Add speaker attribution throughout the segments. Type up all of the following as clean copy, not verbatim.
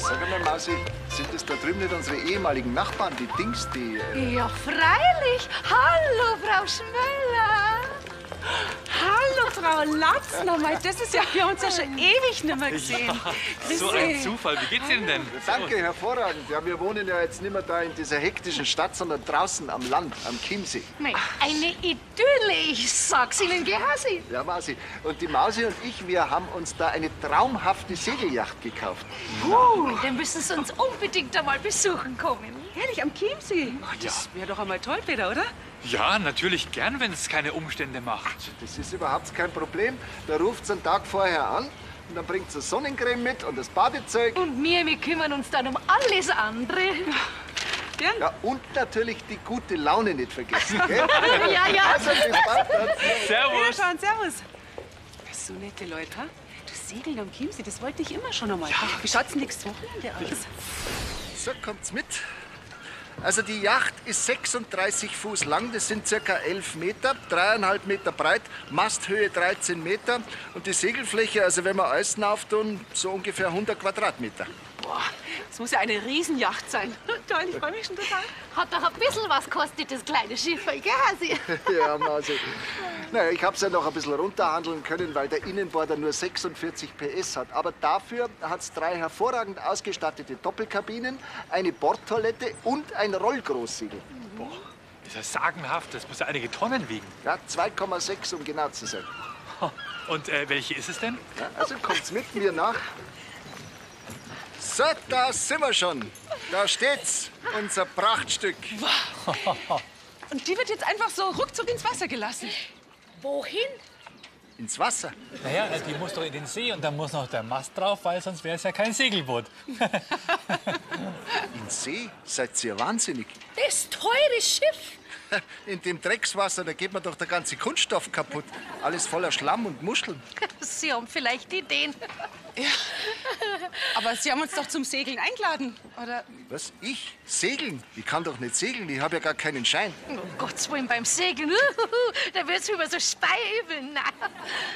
Speaker 1: Sag einmal, Mausi, sind das da drüben nicht unsere ehemaligen Nachbarn, die Dings, die...
Speaker 2: Ja, freilich. Hallo, Frau Schmöller.
Speaker 3: Hallo, Frau Latzner. Mei, das ist ja, wir haben uns ja schon ewig nicht mehr gesehen. Grüß
Speaker 4: So ein
Speaker 3: Sie.
Speaker 4: Zufall. Wie geht's Ihnen denn?
Speaker 1: Danke, hervorragend. Ja, wir wohnen ja jetzt nicht mehr da in dieser hektischen Stadt, sondern draußen am Land, am Chiemsee.
Speaker 2: Mei, eine Idylle, ich sag's Ihnen, gell, Hasi?
Speaker 1: Ja, Mausi. Und die Mausi und ich, wir haben uns da eine traumhafte Segelyacht gekauft.
Speaker 2: Dann müssen Sie uns unbedingt einmal besuchen kommen.
Speaker 3: Herrlich, am Chiemsee. Oh, das wäre doch einmal toll, Peter, oder?
Speaker 4: Ja, natürlich gern, wenn es keine Umstände macht.
Speaker 1: Das ist überhaupt kein Problem. Da ruft's einen Tag vorher an und dann bringt sie Sonnencreme mit und das Badezeug.
Speaker 2: Und wir kümmern uns dann um alles andere.
Speaker 3: Gern.
Speaker 1: Ja, und natürlich die gute Laune nicht vergessen, gell?
Speaker 2: Ja, ja.
Speaker 1: Also, bis bald. dann.
Speaker 4: Servus.
Speaker 3: Wiederschauen, servus. So nette Leute, ha? Du Segeln am Chiemsee, das wollte ich immer schon einmal. Wie schaut's denn nächstes Wochenende aus?
Speaker 1: So, kommt's mit. Also die Yacht ist 36 Fuß lang, das sind circa 11 Meter, 3,5 Meter breit, Masthöhe 13 Meter und die Segelfläche, also wenn wir alles auftun, so ungefähr 100 Quadratmeter.
Speaker 3: Boah, das muss ja eine Riesenjacht sein. Toll, ich freue mich schon total.
Speaker 2: Hat doch ein bisschen was gekostet, das kleine Schiff, gell, Hasi?
Speaker 1: Ja, Mausi. Naja, ich hab's ja noch ein bisschen runterhandeln können, weil der Innenborder nur 46 PS hat. Aber dafür hat's drei hervorragend ausgestattete Doppelkabinen, eine Bordtoilette und ein Rollgroßsegel.
Speaker 4: Boah, ist ja sagenhaft. Das muss ja einige Tonnen wiegen.
Speaker 1: Ja, 2,6, um genau zu sein.
Speaker 4: Und welche ist es denn?
Speaker 1: Ja, also kommt's mit mir nach. So, da sind wir schon. Da steht's, unser Prachtstück.
Speaker 3: Und die wird jetzt einfach so ruckzuck ins Wasser gelassen.
Speaker 2: Wohin?
Speaker 1: Ins Wasser.
Speaker 4: Naja, die muss doch in den See und da muss noch der Mast drauf, weil sonst wäre es ja kein Segelboot.
Speaker 1: Ins See? Seid ihr wahnsinnig?
Speaker 2: Das teure Schiff.
Speaker 1: In dem Dreckswasser, da geht mir doch der ganze Kunststoff kaputt. Alles voller Schlamm und Muscheln.
Speaker 2: Sie haben vielleicht Ideen.
Speaker 3: Aber Sie haben uns doch zum Segeln eingeladen, oder?
Speaker 1: Was? Ich? Segeln? Ich kann doch nicht segeln, ich habe ja gar keinen Schein.
Speaker 2: Um Gottes Willen, beim Segeln, da wird's über so Speiübel. Na.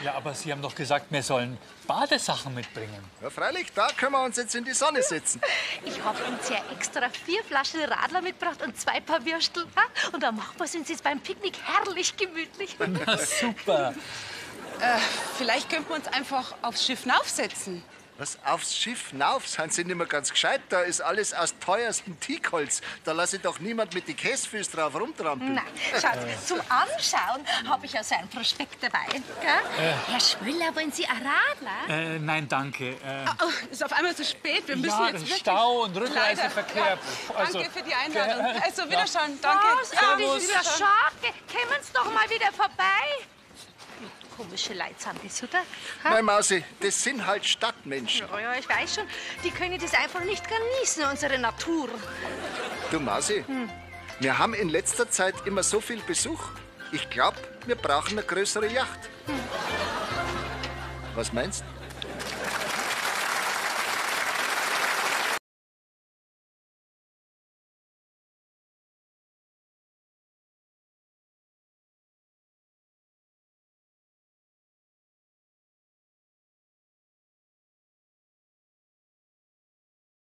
Speaker 4: Ja, aber Sie haben doch gesagt, wir sollen Badesachen mitbringen.
Speaker 1: Ja, freilich, da können wir uns jetzt in die Sonne setzen.
Speaker 2: Ich habe uns ja extra 4 Flaschen Radler mitgebracht und 2 Paar Würstel. Ha? Und dann machen wir es uns jetzt beim Picknick herrlich gemütlich.
Speaker 4: Na, super.
Speaker 3: Vielleicht könnten wir uns einfach aufs Schiff naufsetzen.
Speaker 1: Was? Aufs Schiff nauf? Sind Sie nicht mehr ganz gescheit? Da ist alles aus teuerstem Teakholz. Da lasse ich doch niemand mit den Käsefüßen drauf rumtrampeln.
Speaker 2: Na, schaut, zum Anschauen habe ich ja so ein Prospekt dabei. Gell? Herr Schmöller, wollen Sie ein Radler?
Speaker 4: Nein, danke.
Speaker 3: Oh, ist auf einmal zu spät. Wir müssen
Speaker 4: ja,
Speaker 3: jetzt wirklich...
Speaker 4: Stau und Rückreiseverkehr.
Speaker 3: Leider.
Speaker 4: Puh, also-
Speaker 3: Danke für die Einladung. Also, Wiederschauen. Danke.
Speaker 2: Was? Ah, das ist ja schade. Kommen Sie doch mal wieder vorbei. Komische Leute sind das, oder? Ha?
Speaker 1: Nein, Mausi, das sind halt Stadtmenschen.
Speaker 2: Ja, ja, ich weiß schon, die können das einfach nicht genießen, unsere Natur.
Speaker 1: Du, Mausi, wir haben in letzter Zeit immer so viel Besuch. Ich glaube, wir brauchen eine größere Yacht. Was meinst du?